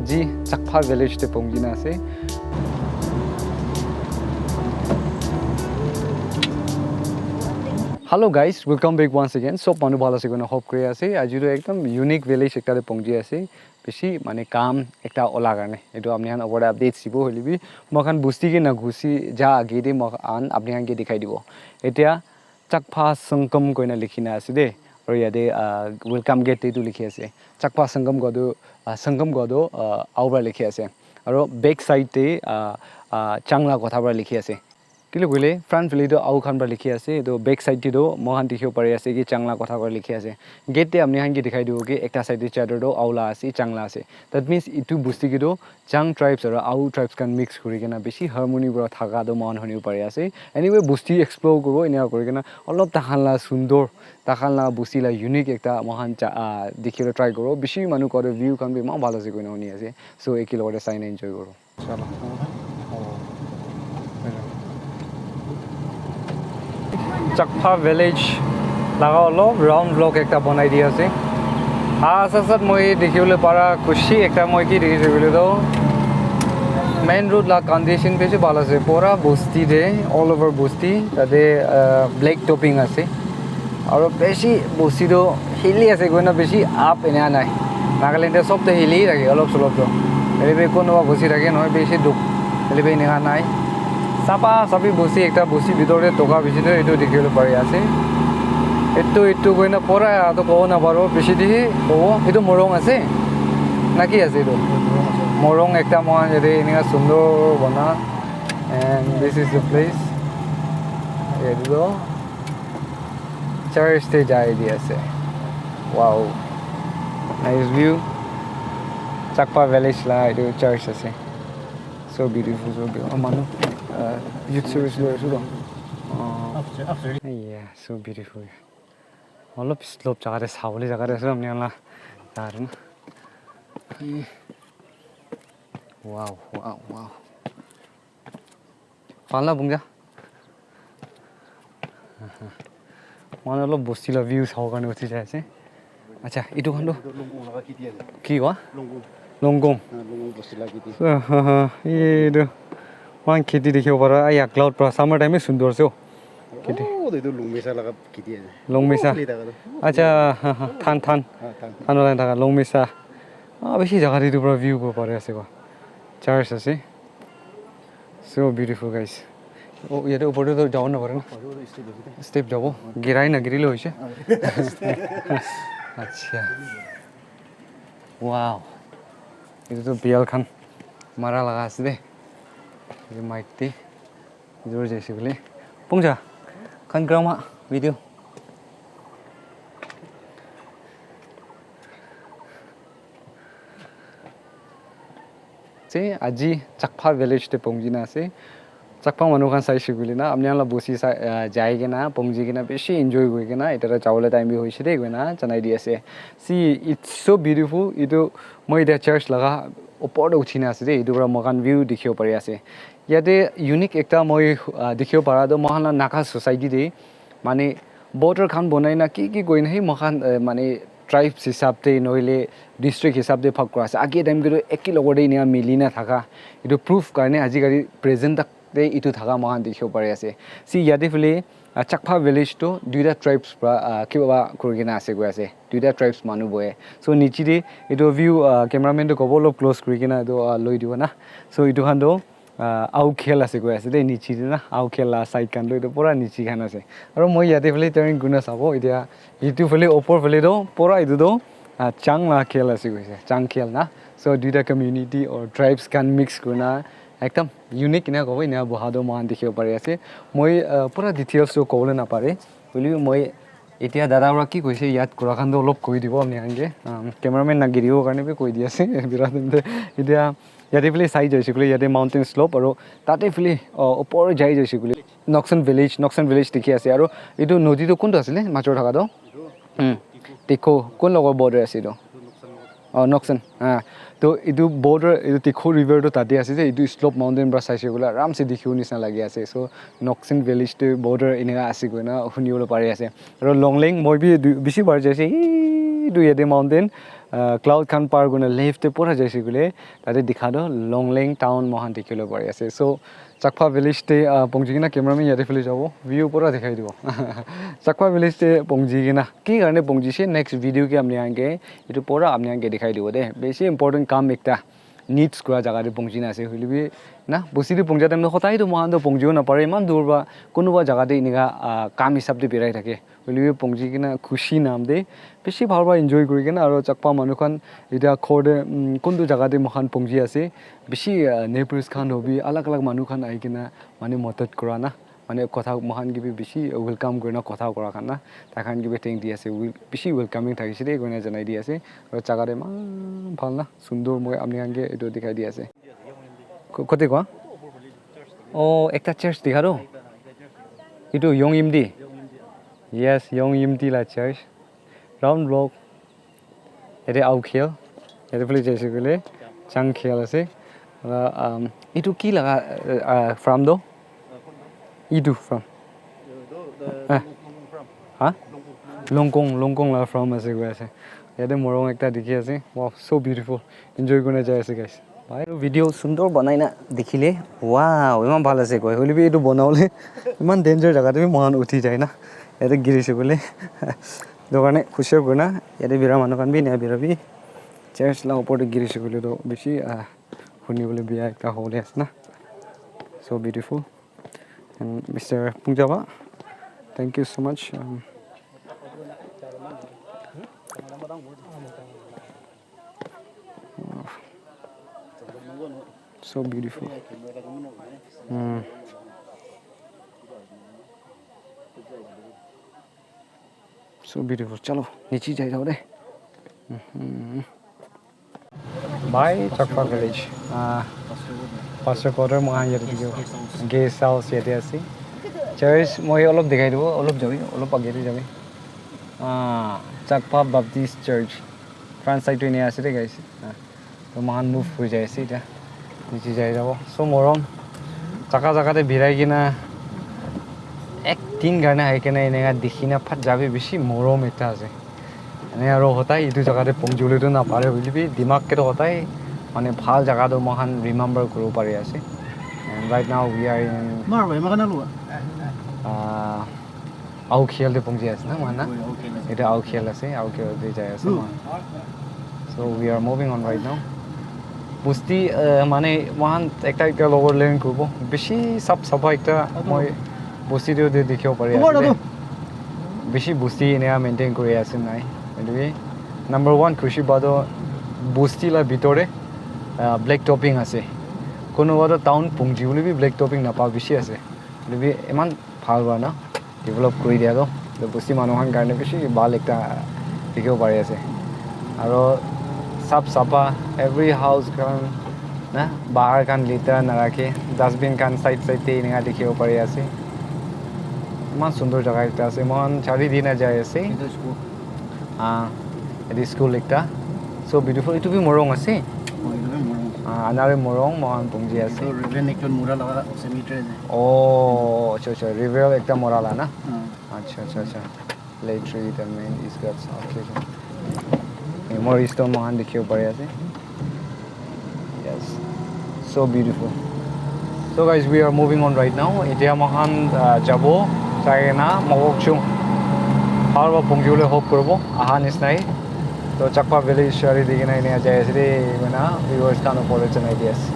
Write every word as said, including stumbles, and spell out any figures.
Ji Chakpha village te pongji na ase. Hello guys, welcome back once again. Sob manu bhal ase koina hope kuri ase. Aji to ekdam unique village ekta te pongji ase. Bishi mane kam ekta ola karne. Etu apni khan opor te updates dibo hoile bi. Moi khan bosti ke na ghusi ja age te moi khan apni khan ke dikhai dibo. Etia Chakpha Sangam koina likhi na ase de. Aru yate ah, welcome gate te tu likhi ase. Chakpha Sangam ko tu ah, Sangam ko tu ah, au para likhi ase. Aru back side te ah, ah, Changla kotha para likhi ase. Kile koile front phale tu au khan para likhi ase. Etu back side te tu moi khan dikhibo pari ase ki Changla kotha para likhi ase. Gate te apni khan ke dikhai dibo ki ekta side te chador tu au la ase, Changla ase. That means itu bosti ke tu Chang tribes aru Ao tribes khan mix kuri kena bishi harmony para thaka toh moikhan hunibo pari ase. Anyway, bosti explore kuribo, enika kuri kena olop takhan la sundor, takhan la bosti la unique ekta moikhan cha, ah, dikhibole try kuribo. Bishi manu kowa toh view khan bi eman bhal ase koina huni ase. So, ekelogote sai na enjoy kuribo. Chakpha village laga olop round vlog ekta banai di ase. Ah, sat sat moi dikhibole para khushi ekta moi ki dikhise koile toh main road la condition bishi bhal ase, pura bosti de, all over bosti, tate ah, black topping ase. Aro bishi bosti toh hilly ase koina bishi up enia nai. Nagaland te sob toh hilly thake olop solop toh. Hoile bi konoba bosti thake nohoi bishi dukh. Hoile bi enika nai. Sapa sapi bosti ekta bosti bitor te toka bishi toh etu dikhibole pari ase. Etu etu koina pura toh kobo naparo bishi de kobo. Etu morung ase. Na ki ase etu? Morung ekta moikhan yate enika sundor bana. And this is the place. Etu toh church te jai di ase. Wow. Nice view. Chakpha village la etu church ase. So beautiful, so beautiful. Oh, manu, uh, youth service loi ase toh. Oh. Yeah, so beautiful. Olop slope jaga te sabole jaga te ase, apni khan la jaga te na. Wow, wow, wow. Pala bungja. Manu olop bosti la view sabo karne uthi jai ase. Acha, etu khan toh ki wa? Longkong. Longkong bosti la kiti. Etu. Moikhan kheti dikhibo para, aya cloud para summer time he sundor ase. Oh, etu Longmisa laga kheti ase. Longmisa. Acha, than, than. Than wala thaka, Longmisa. Ah, bishi jaga te etu para view kuribo pari ase koa. Church ase. So beautiful, guys. Oh, yate upor te toh jabo napare na? Step jabo. Girai na girile hoise. Acha. Wow. Etu toh bial khan mara laga ase de. Etu mic te. Etu jaise koile. Pungja. Khan grama video. Se aji Chakpha village te pongji na ase. Chakpha manu khan saise koile na, apni khan la bosti sai, ah, jai kena, pongji kena, bishi enjoy kuri kena, eta ta jabole time bi hoise de koina janai di ase. See, it's so beautiful. Etu moi eta church laga opor te uthi na ase de, etu para moikhan view dikhibo pari ase. Yate unique ekta moi, ah, dikhibo para toh moikhan la Naga society te mane border khan bonai na ki ki koi na he moikhan, eh, mane tribes hisab te nohoile district hisab te bhag kura ase. Age time te toh eke logot te enika mili na thaka. Etu proof karne ajikali present tak te etu thaka moikhan dikhibo pari ase. See, yate phale, ah, Chakpha village toh duita tribes para, ah, kiba kuri kena ase koi ase. Duita tribes manu bohe. So, niche te etu view, ah, cameraman toh kobo olop close kuri kena etu, ah, loi dibo na. So, etu khan toh ah, Ao khel ase koi ase de, niche te na, Ao khel la side khan toh etu pura niche khan ase. Aro moi yate phale turn kurina sabo, etia etu phale opor phale toh pura etu toh, ah, Chang la khel ase koise, Chang khel na. So, duita community or tribes khan mix kurina ekdam unique ena kobo, ena boha toh moikhan dikhibo pari ase. Moi, ah, pura details toh kobole napare, hoilebi moi Etia dada para ki koise, yat kura khan toh olop koi dibo apni khan ke. Um, cameraman na giribo karne bi koi di ase, birat ente. Etia yate phale sai jaise koile, yate mountain slope, aro tate phale, uh, upor jai jaise koile, Noksan village, Noksan village dikhi ase. Aro etu nodi toh kuntu asile, major thaka toh? Hmm. Tikho, kun logot border ase etu? Oh, Noksan. Ah, to etu border, etu Tikhu River to tate ase je, etu slope mountain para saise koile aram se dikhibo nisna lagi ase. So, Noksan village to border eneka ase koina huni bole pari ase. Aru Longleng, moi bi du-, bishi bar jaise. Etu yate mountain, uh, cloud khan par kurina left te pura jaise koile, tate dikha toh Longleng town moikhan dikhi bole pari ase. So, Chakpha village te, uh, pongji kena cameraman yate phale jabo, view pura dikhai dibo. Chakpha village te pongji kena, ki karne pongji se next video ke apni khan ke, etu pura apni khan ke dikhai dibo de. Bishi important kam ekta. Needs kura jaga te pongji na ase, hoile bi na, bosti te pongja time te hotai toh moikhan toh pongjibo napare, iman dur pra kunuba jaga te enika, ah, kam hisab te birai thake, hoile bi pongji kena khushi nam te bishi bhal pra enjoy kuri kena, aro Chakpa manu khan etia ghor te, um, kuntu jaga te moikhan pongji ase, bishi, ah, neighbors khan hobi alag alag manu khan ahi kena mane madad kura na. Mane kotha moikhan ke bi bishi welcome kurina kotha kura khan na, tai khan ke bi thank di ase, wel-, bishi welcoming thakishe de kurina janai di ase. Aro jaga de eman bhal na, sundur, moi apni khan ke etu dikhai di ase. Ko-, kote kwa? Oh, ekta church dikha do. Etu Yong Yimdi. Yes, Yong Yimdi la church. Round block. Yate Ao Khel. Yate phale jaise koile Chang Khel ase. Aro, um, etu ki laga, uh, uh, farm do? Etu farm. Ah. Ha? Longkong, Longkong laga farm ase koi ase. Yate morung ekta dikhi ase. Wow, so beautiful. Enjoy kurina jai ase, guys. Bhai, video sundor banai na dikhile, wow, eman bhal ase koi. Hoile bi etu banabole eman danger jaga te bi moikhan uthi jai na. Yate girise koile. Etu karne khushi kurina, yate bira manu khan bi, ena bira bi. Church la upor te girise koile toh bishi, ah, huni bole biya ekta hobole ase na. So beautiful. And Mister Pungjaba, thank you so much. Um, Wow. So beautiful. Mm. So beautiful. Chalo, niche jai jao de. Mhm. Bye, Chakpha village. Ah, pastor quarter moikhan yate dikhibo. Guest house yate ase. Church, moi olop dikhai dibo, olop jabi, olop agey te jabi. Ah, Chakpha Baptist Church. Front side tu ene ase de, guys. Ah, to moikhan move kuri jai ase eta. Niche jai jabo. So morom. Jaga jaga te birai kena ek din karne ahi kena eneka dikhi na phat jabi, bishi morom ekta ase. Ene aro hotai etu jaga te pongji bole tu napare hoile bi dimag ke tu hotai mane bhal jaga tu moikhan remember kuribo pari ase. And right now we are in, Mar bhai, makan alu. Ah, Ao Khel te pongji ase na, moikhan na? Oi, Ao Khel ase. Eta Ao Khel ase, Ao Khel te jai ase, hmm, moikhan. So we are moving on right now. Bosti, uh, mane moikhan ekta ekta logot learn kuribo. Bishi sap sapha ekta moi bosti te, te dikhibo pari ase de. Bishi bosti eneka maintain kuri ase nai. Etu number one khushi pa toh bosti la bitor te, uh, black topping ase. Kunuba toh town pongji bole bi black topping napa bishi ase. Etu bi eman bhal para na develop kuri dia toh, etu bosti manu khan karne bishi bhal ekta dikhibo pari ase. Aro sap sapha, every house khan na, bahar khan letera narakhe, dustbin khan side side te eneka dikhibo pari ase. Eman sundor jaga ekta ase, moikhan chari dina jai ase. Etu school. Ah, yate school ekta. So beautiful. Etu bi morung ase? Oh, etu bi morung ase. Ah, another morung, moikhan pongji ase. Etu Reverend ekjon mura laga cemetery ase. Oh, acha, acha. Reverend ekta mura la na? Hmm. Acha, acha, acha. Late Reverend Isgats. Okay, okay. Memory stone moikhan dikhibo pari ase. Yes. So beautiful. So guys, we are moving on right now. Etia moikhan, uh, jabo, jai kena Mokokchung. Bhal para pongji bole hope kuribo. Aha nisnai. To Chakpha village area di kena enia jai ase de, koina viewers khan opor te janai di ase.